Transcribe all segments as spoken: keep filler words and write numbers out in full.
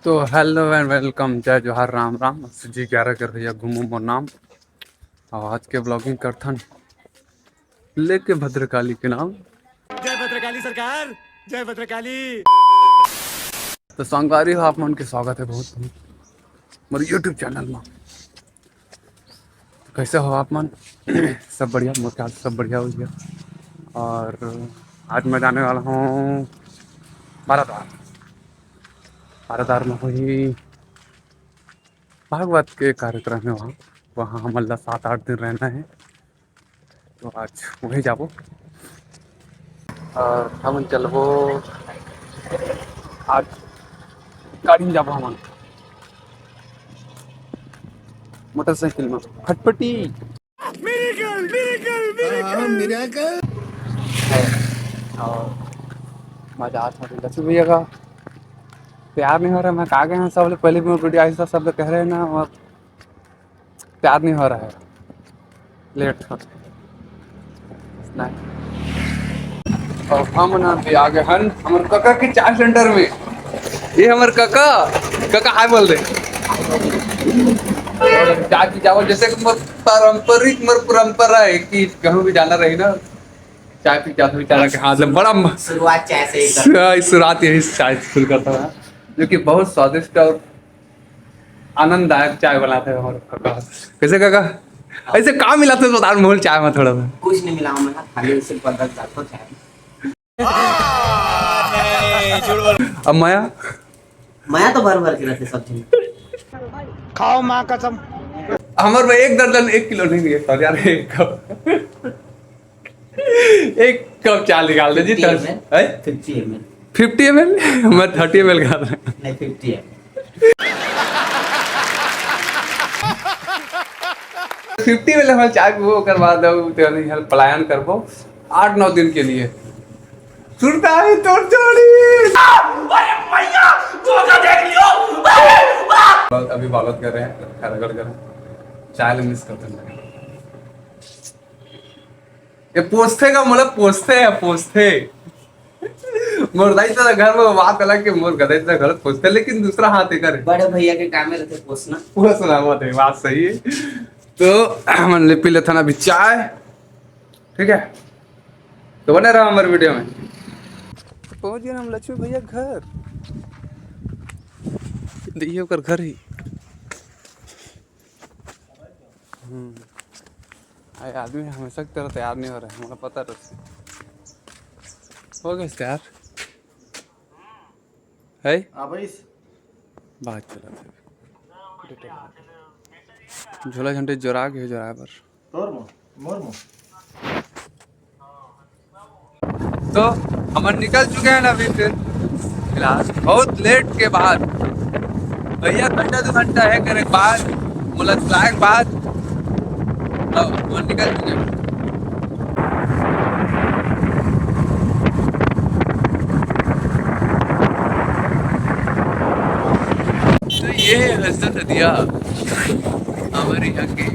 तो hello and welcome, जय जोहार, राम राम। जी ग्यारह कर भैया घूमो मोर नाम। और आज के vlogging करथन लेके भद्रकाली के नाम। जय भद्रकाली सरकार, जय भद्रकाली। तो संगवारी हो, आप मन के स्वागत है बहुत बहुत मोर YouTube channel में। तो कैसे हो आप मन? सब बढ़िया, मोर ख्याल से सब बढ़िया हो गया। और आज मैं जाने वाला हूँ बाराद्वार। बाराद्वार में हुई भागवत के कार्यक्रम है वहाँ। वहाँ हमन ला सात आठ दिन रहना है, तो आज वहीं जाबो। और हमन चलबो आज, गाड़ी में जाबो हमन, मोटरसाइकिल में। फटफटी। Miracle, miracle, miracle। और मजा आता है लक्ष्मी भैया का। प्यार नहीं हो रहा है, मैं कहा गया हूँ, सबले पहले भी वीडियो आई था, सब लोग कह रहे हैं ना, और प्यार नहीं हो रहा है, लेट हो। और हम ना भी आ गए हन हमर कका के चाय सेंटर में। ये हमर कका, कका हाय बोल दे। चाय पी जाओ, जैसे कि मोर पारंपरिक, मोर परंपरा है कि कहूँ भी जाना रही ना, चाय पी जाते बेचारा के हाथ में बड़ा म- शुरुआत चाय से ही करते हैं। शुरुआत यही चाय से शुरू करता है, जो कि बहुत स्वादिष्ट और आनंददायक चाय बनाते हैं हमारे कका। कैसे कका? ऐसे का मिलाते हो दाल मोहल चाय में थोड़ा सा? कुछ नहीं मिला, मैं खाली सिर्फ अदरक डालता हूँ चाय में। अब माया? माया तो भर भर के रहते सब चीज। खाओ माँ कसम। हमारे भाई एक दर्जन, एक किलो नहीं है सर यार, एक कप। एक कप चाय निकाल दे जी। फिफ्टी एम एल। है? फिफ्टी एम एल। फिफ्टी एम एल? मैं थर्टी एम एल खा रहा हूँ। नहीं, फिफ्टी एम एल। फिफ्टी एम एल हमारे चाय पीबो, ओकर बाद अब तेरे यहाँ पलायन करबो आठ नौ दिन के लिए। सुनता है तो जोड़ी। अरे भैया, तू तो देख लियो। अभी बालत कर रहे हैं, खैरागढ़ कर रहे हैं। चाय मिस करते हैं। ये पोस्ते का मतलब पोस्ते है, पोस्ते। मोर दाई तेरा घर में बात अलग के मोर गदाई तेरा घर पोस्ते, लेकिन दूसरा हाथ है करे। बड़े भैया के काम में रहते पोसना। पोसना बात है, बात सही है। तो हमन ले पी लेथन अभी चाय, ठीक है? तो बने रहो हमारे वीडियो में। पहुंच गए हम लक्ष्मी भैया घर। देखिए ओकर घर ही। हम्म। आए आदमी हमेशा की तरह तैयार नहीं हो रहा है, हमारा पता रहे। हो गए तैयार? है? हाँ भाई। बात चला था। झोला झंटे जोरा के जोरा बर। तोर मो, मोर मो। तो हमन निकल चुके हैं ना अभी फिर फिलहाल बहुत लेट के बाद, भैया घंटा दो घंटा है करे के बाद, बोला लाए के बाद, तो हमन निकल चुके हैं। तो ये है हजरत नदिया हमारे यहाँ के।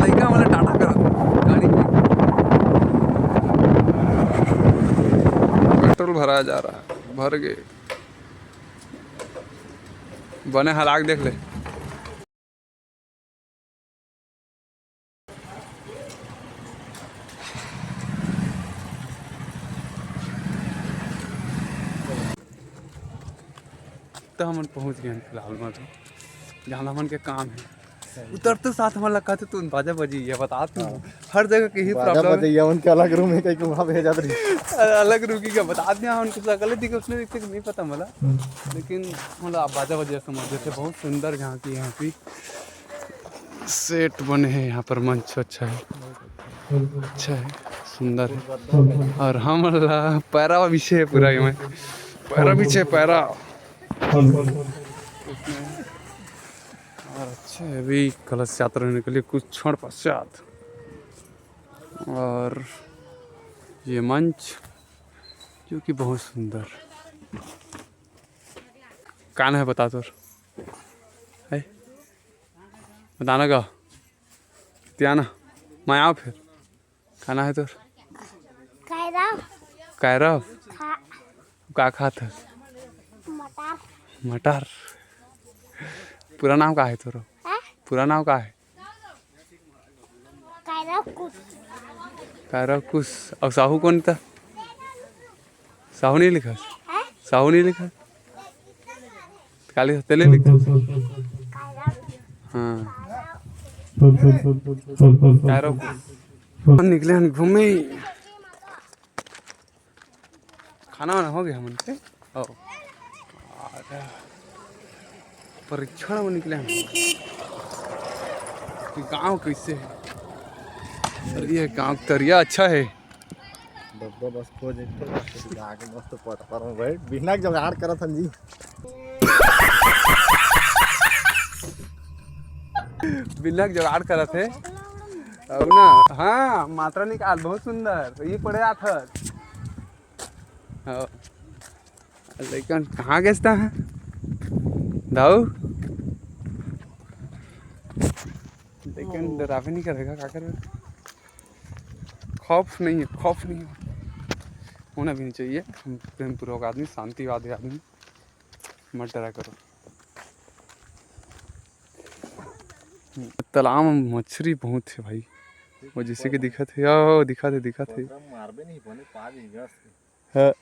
लइका वाला टाटा करत गाड़ी के। पेट्रोल भरा जा रहा है, भर गए। बने हालात देख ले। तो हमन पहुंच गए हैं फिलहाल में, तो जहाँ हमन के काम है। उतरते साथ हमन लगा थे, तू बाजा बजी ये बता तू। हाँ। हर जगह के ही बाजा प्रॉब्लम है। बजैया उनके अलग रूम है, कहीं वहाँ भेजा रही। अलग रूम की क्या बता दिया, उनको सकल दिखे, उसने दिखते कि नहीं पता मला। लेकिन मतलब आप बाजा बजिया समझ जैसे बहुत सुंदर यहाँ की, यहाँ की सेट बने हैं, यहाँ पर मंच अच्छा है, अच्छा है, सुंदर है। और हमला पैरा बिछे है पूरा, ये में पैरा बिछे, पैरा। और अच्छा है, अभी कलश यात्रा होने के लिए कुछ क्षण पश्चात। और ये मंच जो कि बहुत सुंदर। का नाम हे बता तोर? है? बता ना का? तिया ना, मैं आऊँ फिर। का नाम हे तोर? कैरव। कैरव? हाँ। का खात हस? मटर। मटर। पूरा नाम का हे तोर? हाँ? पूरा नाम का हे? कैरव कुश। कैरव कुश। अउ साहू कोन त? साहू नहीं लिखा? हैं? साहू नहीं लिखा? काली हफ्ते ले लिखा। कैरव। हाँ। कैरव कुश। निकले हन घूमे। खाना वाना हो गया हमन के? ओ। परीक्षण में निकले हम। गांव कैसे है? अरे, ये गांव तरिया अच्छा है। बब्बा बस खोज एक ठो, जाके मस्त पटपर में बैठ, बिना जुगाड़ करत हन जी। बिना जुगाड़ करत हे। अब ना, हाँ, मात्रा निकाल, बहुत सुंदर। ये पढ़े आथस। हाँ। लइकन कहाँ गेस ता है? दाऊ? लइकन डरावे नहीं करेगा, का करे? खौफ नहीं है, खौफ नहीं है। होना भी नहीं चाहिए। हम प्रेमपूर्वक आदमी, शांतिवादी आदमी, मत डरा करो। तालाब में मछरी बहुत है भाई, वो जैसे कि दिखत है, ओ, दिखत है, दिखत है। मारबे नहीं, बने पा जाएगा। हाँ।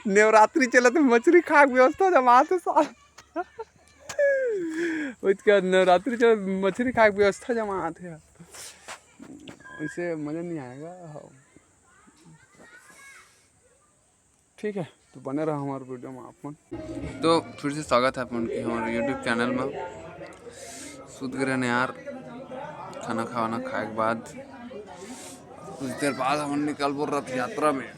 नवरात्रि चलत हे, मछरी खाए के व्यवस्था जमात हे साला। ओतका नवरात्रि चलत, मछरी खाए के व्यवस्था जमात हे। वैसे मजा नहीं आएगा। हाँ। ठीक है, तो बने रहो हमारे वीडियो में आप मन। तो फिर से स्वागत है आप मन के हमारे YouTube चैनल में। सुत गए रहन यार, खाना खाना खाए के बाद कुछ देर बाद हमन निकलबो रथ यात्रा में।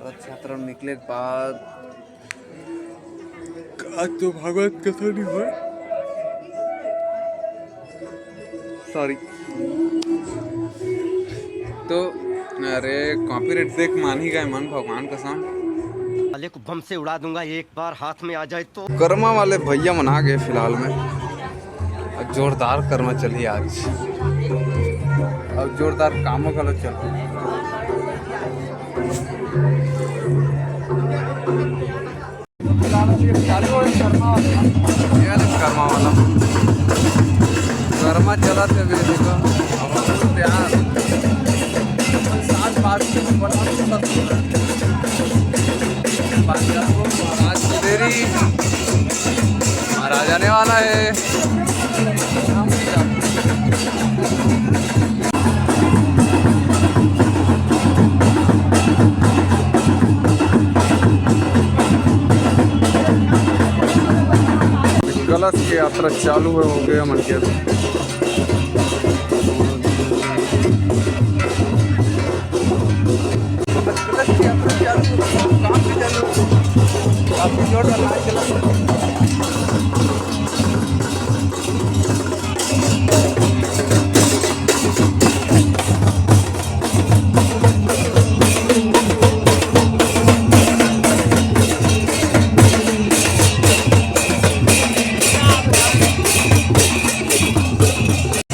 रथ यात्रा में निकले के बाद आज तो भागवत कथा नहीं होय, सॉरी। तो अरे, कॉपीराइट देख मानही गए मन, भगवान कसम। साले को बम से उड़ा दूंगा एक बार हाथ में आ जाए तो। कर्मा वाले भैया मन आ गए फिलहाल में। अब जोरदार कर्मा चली आज। अब जोरदार कामो घलो चल। ये वाले कर्मा वाला। कर्मा चलत हे अभी, देखो। अब हम लोग यार, साथ बात, महाराज की देरी, महाराज आने वाला है। कलश के यात्रा चालू है, हो गया मन के। काफी जोरदार नाच चला।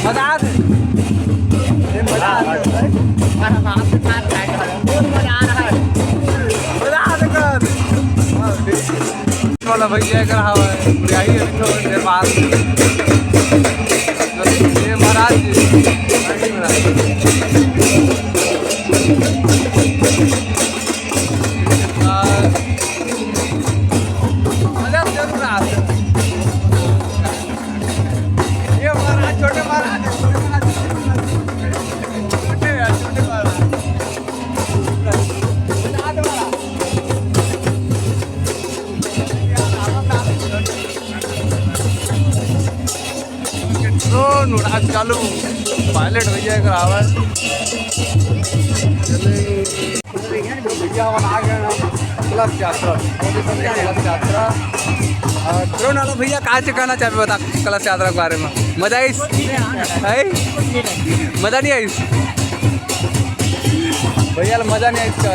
मजा आ रहा है। ये मजा आ रहा है। हमारा बाप के साथ बैठा है। बहुत मजा आ रहा है। मजा आ रहा है। वाला भैया कर हवा है, यही है, थोड़ी देर बाद। ये महाराज जी, महाराज जी। आ, मजा जरूर आ रहा है। ये महाराज, छोटे महाराज, छोटे महाराज, छोटे यार, छोटे महाराज। ड्रोन उड़ान चालू, पायलट भैया एक आवाज। भैया, हम आ गए हैं कलश यात्रा, कलश यात्रा। और ड्रोन वाला भैया, कहाँ से कहना चाहबे, बता कलश यात्रा के बारे में? मजा आइस? है? मजा नहीं आइस? भैया, मजा नहीं आइस का?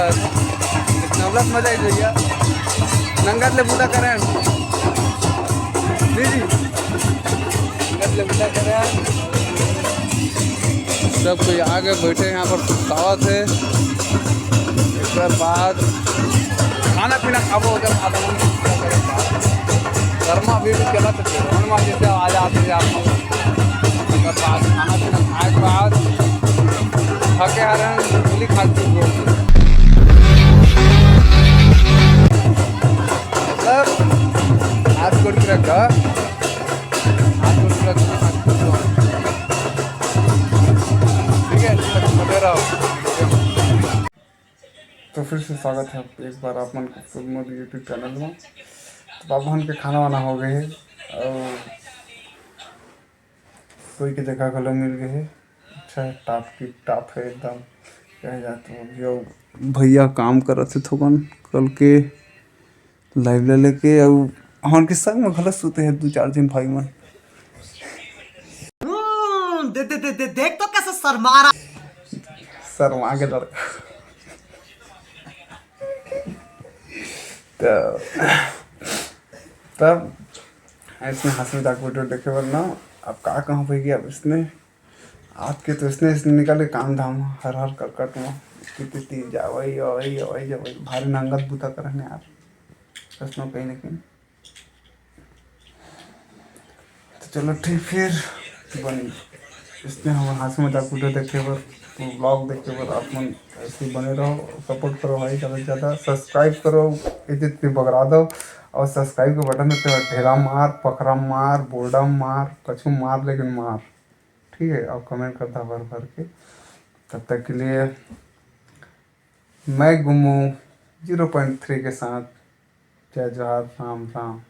इतना सब मजा आई भैया, नंगत ले बूता करें। जी जी, नंगत ले बूता करें। सब कोई आगे बैठे, यहाँ पर सुस्तावत है। एक बार बाद खाना पीना खाबो, ओकर बाद हम गर्मा अभी भी चलत है, जौन मा जैसे आवाज आती है आप लोग। ओकर बाद खाना पीना खाए के बाद थके हारे गोली खा के बोल। मतलब, हाथ जोड़ के रखा, हाथ जोड़ के रखा, हाथ जोड़ के रखा। ठीक है, बने रहो। तो फिर से स्वागत है एक बार आप मन के खुद मोर YouTube चैनल में। तो बाबू हन के खाना वाना हो गए है और सोई के जगह घलो मिल गए है। अच्छा है, टाप टिप टाप है एकदम। कहे जात हो, जो भैया काम करत है थोकन कल के लाइव ले लेके, अउ हमन के संग में घलो सुते हैं दू चार झन भाई मन। हम्म, दे, दे, दे, दे, देख तो कैसे शर्मा रहा। शर्मा के लड़का। तो तब इसने हंसी मजाक वीडियो देखे बर ना, अब का कहूँ भैया, अब इसने आपके तो इसने, इसने निकाले काम धाम हर हर करकट में, कितनी तीन जावई, आवई, आवई, जावई, भारी नंगत बूता करन यार, कसनो कहीं ना कहीं। तो चलो ठीक, फिर बन इसने हम हंसी मजाक वीडियो देखे बर, ब्लॉग देखे बर आप मन ऐसे ही बने रहो, सपोर्ट करो भाई, ज़्यादा से ज़्यादा सब्सक्राइब करो, इतनी इतनी बगरा दो। और सब्सक्राइब के बटन में तो ढेला मार, पखरा मार, बोल्डम मार, कछु मार, लेकिन मार, ठीक है। और कमेंट करता भर भर के। तब तक के लिए मैं गुमू ज़ीरो पॉइंट थ्री के साथ जय जोहार, राम राम।